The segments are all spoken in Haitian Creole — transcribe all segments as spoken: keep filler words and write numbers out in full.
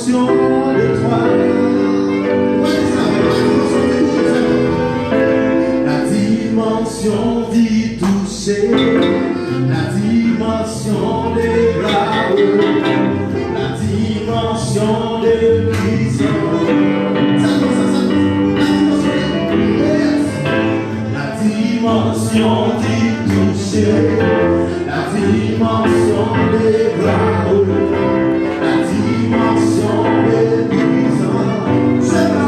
dimension de toi. La dimension du toucher, la dimension des bravos, la dimension de puissance. Ça, ça, ça, ça, la dimension de, yes. La dimension du toucher, la dimension des bravos, la dimension des puissances. C'est la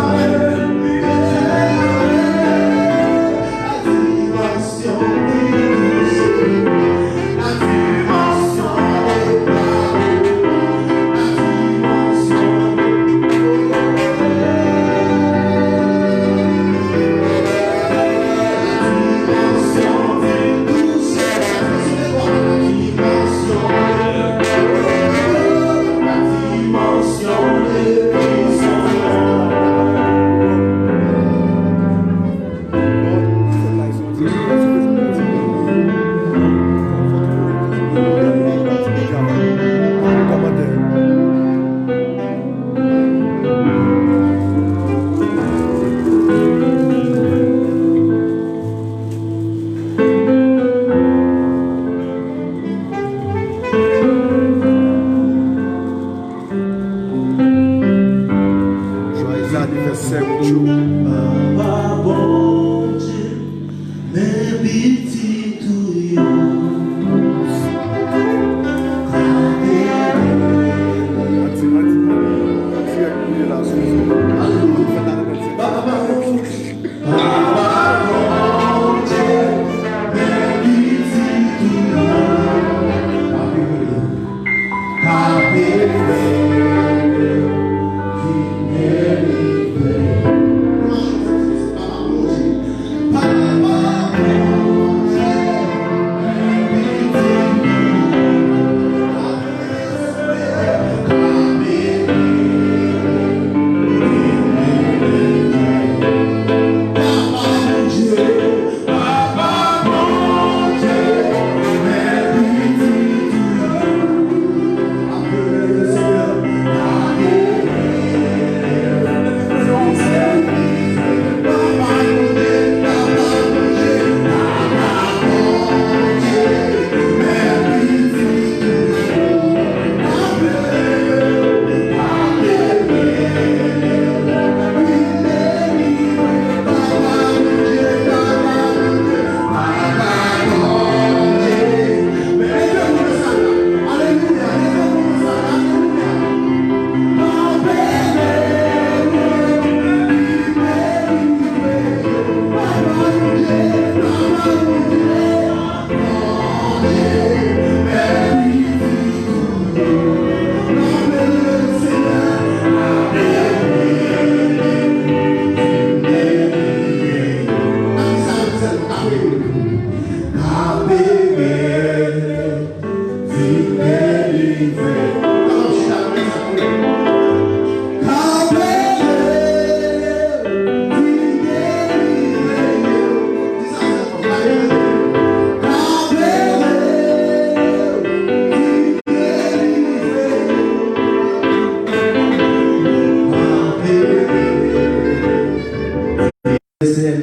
dimension du toucher, la dimension des bravos, la dimension de Joyeux anniversaire, Joe. Papa Bondye, men pitit ou yo. Alelouya. Papa Bondye,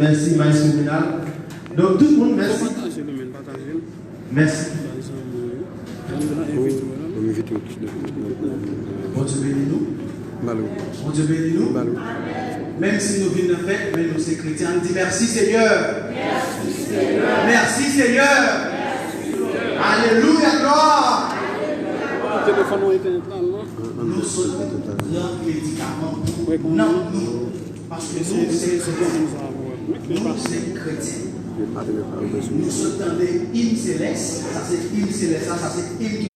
Mèsi, Maestro Minal. Donk, tout moun, mèsi. Mèsi. Bondye beni nou. Bondye beni nou. Menm si nou vin nan fèt, men nou se kretyen. Ann di, mèsi, Senyè. Mèsi, Senyè. Alelouya, glwa. Telefòn ou etenn la, non? Nou sot pran medikaman pou nanm nou. Paske nou se kretyen. Nou se kretyen. Nou sot tande im selès, sa se im selès la, sa se im ki